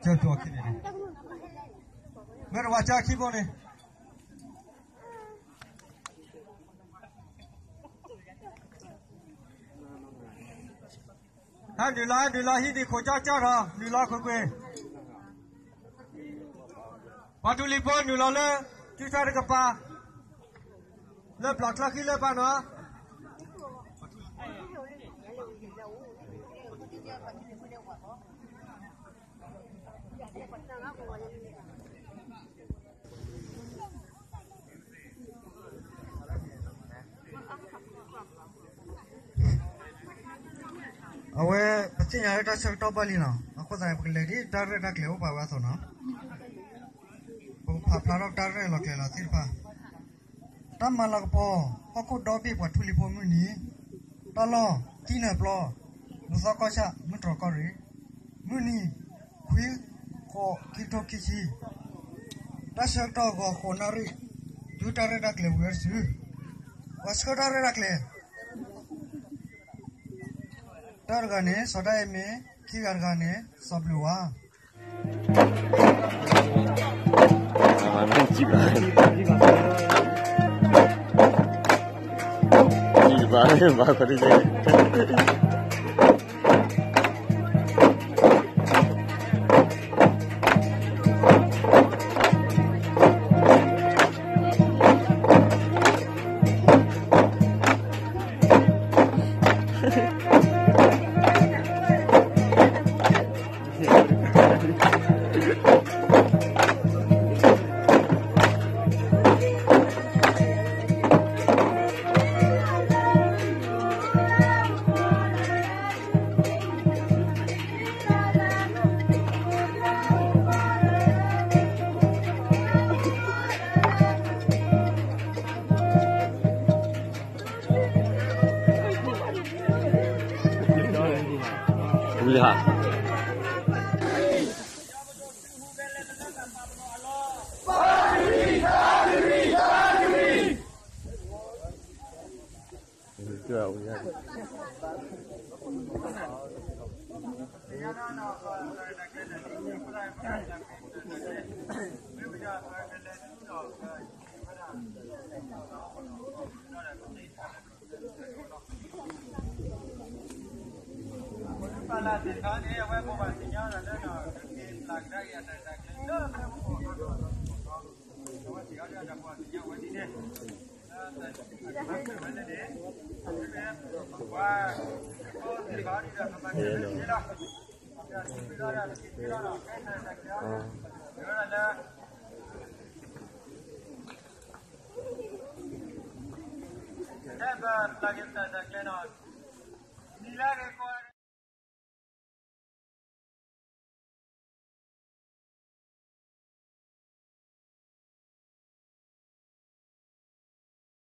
ကၢ်ပျီၢ်ခံန့ၣ်, မ့ၢ်တဝၤကၢ်ခံဘိန့ၣ်, ဟဲနုာ်လီၤ ဟဲနုာ်လီၤ ဟံးန့ၢ်ခိၣ်ကၠီကၠီဒီး နုာ်လီၤကွ့ၢ်ကွ့ၢ်, ပှၤထူလံၤဖိနုာ်လီၤလၢ စုဆါတကပၤ လၢပျီၢ်ချၢဃံလၢပၢ်နီၤ. အဝဲ ပသ့ၣ်ညါလၢတၢ်ဆၢကတီၢ်ဘၣ်လံနီၤ, အဃိသတးန့ၣ် ပကလဲၤဒ်တၢ်ရဲၣ်တၢ်ကျဲၤအိၣ်ပာ်ဝဲအသိးနီၤ, ပကဖးဖျါထီၣ်တၢ်ရဲၣ်လီၤကျဲၤလီၤသ့ၣ်တဖၣ်. တၢ်မၤလၤကပီၤ ဟီၣ်ခိၣ်ဒီဘ့ၣ်ပှၤထူလံၤဖိမုၢ်နံၤ, တၢ်လီၢ် သံနၢၤပျီ, လူၤသီကီၢ်ဆၣ် မုၢ်တြီၤကီၢ်ရ့ၣ်, မုၢ်နံၤ ခွံ ဃိး ခံကထိခံဆံ, တၢ်ဆၢကတီၢ်ဂီၤဃိးနၣ်ရံၣ်, တုၤတၢ်ရဲၣ်တၢ်ကျဲၤဝံၤဝဲတစု, ပှၤဆှၢတၢ်ရဲၣ်တၢ်ကျဲၤ တၢ်တဂၤန့ၣ် စီၤဒၣ်အ့မ့ၢ်, ခံဂၤတဂၤန့ၣ် စီၤဘျုးဝါ.